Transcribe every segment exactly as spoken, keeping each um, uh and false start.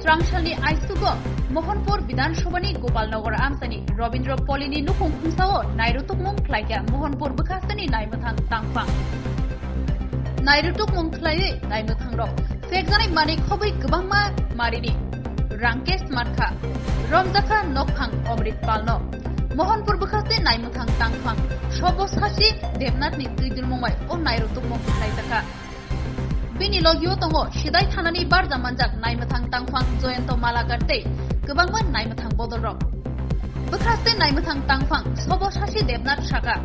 Srangsalni aisugo Mohanpur Bidhan Sabhani Gopalnagar amchani Rabindra Pollini nukhung khungsao nairutukmung khlaikha Mohanpur bwkhasteni naimwthang tangphang. Nairutukmung khlaiwi naimwthangrok phekjanai manwi khobwi kwbangma marini Rankesh mankha, romjakha nokphang Omrit Palno. Mohanpur bwkhaste naimwthang tangphang Sobo Sasi Debnathni twidulmung bai o nairutukmung khlaijakha. Bini logio tongo Sidai thanani barja manjak naimwthang tangphang Joyonto Malakar tei kwbangma naimwthang bodolrok. Bwkhaste naimwthang tangphang Sobo Sasi Debnath saka,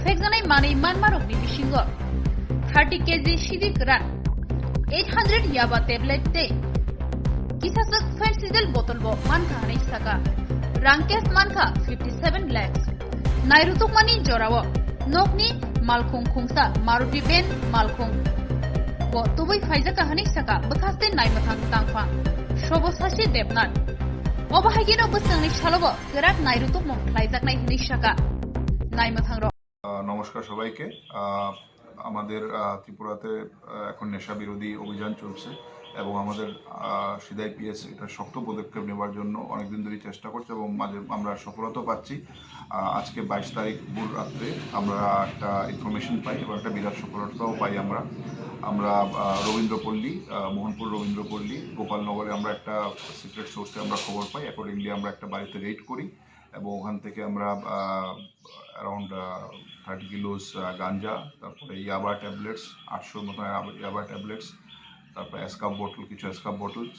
phekjanai manwi manmarokni bisingo thirty K G sidi kwran, eight hundred yaba tablet tei kisaswk Phensidyl bottle bo mankha hwnwi saka. Rankesh mankha fifty seven lakhs. Nairutukmani jorao nokni malkhung khungsa Maruti van malkhung bo tubui phaijakha hwnwi saka bwkhaste naimwthang tangphang Sobo Sasi Debnath. Obo haikeno bwskangni salobo kwrak nairutukmung khlaijaknai hwnwi saka naimwthangrok. আহ, নমস্কার সবাইকে। আহ, আমাদের, আহ, ত্রিপুরাতে, আহ, এখন নেশা বিরোধী অভিযান চলছে এবং আমাদের, আহ, সিদাই পিএস এটা শক্ত পদক্ষেপ নেওয়ার জন্য অনেকদিন ধরেই চেষ্টা করছে এবং মাঝে আমরা সফলতা পাচ্ছি। আহ, আজকে বাইশ তারিখ ভোর রাত্রে আমরা একটা ইনফরমেশন পাই এবং একটা বিরাট সফলতাও পাই আমরা। আমরা, আহ, রবীন্দ্রপল্লী, আহ, মোহনপুর রবীন্দ্রপল্লী, গোপালনগরে আমরা একটা সিক্রেট সোর্সে আমরা খবর পাই। অ্যাকর্ডিংলি আমরা একটা বাড়িতে রেড করি এবং ওখান থেকে আমরা, আহ, অ্যারাউন্ড, আহ, থার্টি কিলোস, আহ, গাঞ্জা, তারপরে ইয়াবা ট্যাবলেটস, আটশোর মতো ইয়াবা, ইয়াবা ট্যাবলেটস, তারপরে স্কাপ বোতল, কিছু স্কাপ বোতলস,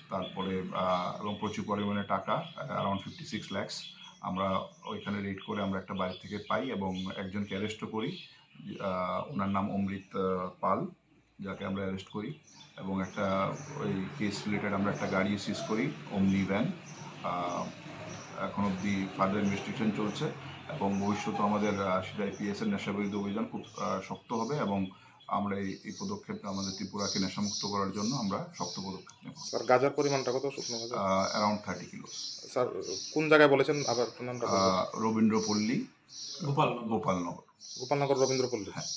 তারপরে, আহ, এবং প্রচুর পরিমাণে টাকা, আহ, অ্যারাউন্ড ফিফটি সিক্স ল্যাক্স আমরা ওইখানে রেড করে আমরা একটা বাড়ি থেকে পাই এবং একজনকে অ্যারেস্টও করি। আহ, ওনার নাম অমৃত, আহ, পাল, যাকে আমরা অ্যারেস্ট করি এবং একটা ওই কেস রিলেটেড আমরা একটা গাড়ি সিজ করি, ওমনি ভ্যান। আহ, এখন অবধি ফার্দার ইনভেস্টিগেশন চলছে এবং ভবিষ্যতে আমাদের, আহ, সিদাই পিএস এর নেশা বিরোধী অভিযান খুব, আহ, শক্ত হবে এবং আমরা এই, এই পদক্ষেপ আমাদের ত্রিপুরাকে নেশামুক্ত করার জন্য আমরা শক্ত পদক্ষেপ নেব। স্যার, গাঁজার পরিমাণটা কত শুকনো গাঁজা? আহ, অ্যারাউন্ড থার্টি কিলো। স্যার, কোন জায়গায় বলেছেন আবার একটু নামটা বলবেন? আহ, রবীন্দ্রপল্লী, গোপালনগর। গোপালনগর। গোপালনগর রবীন্দ্রপল্লী। হ্যাঁ।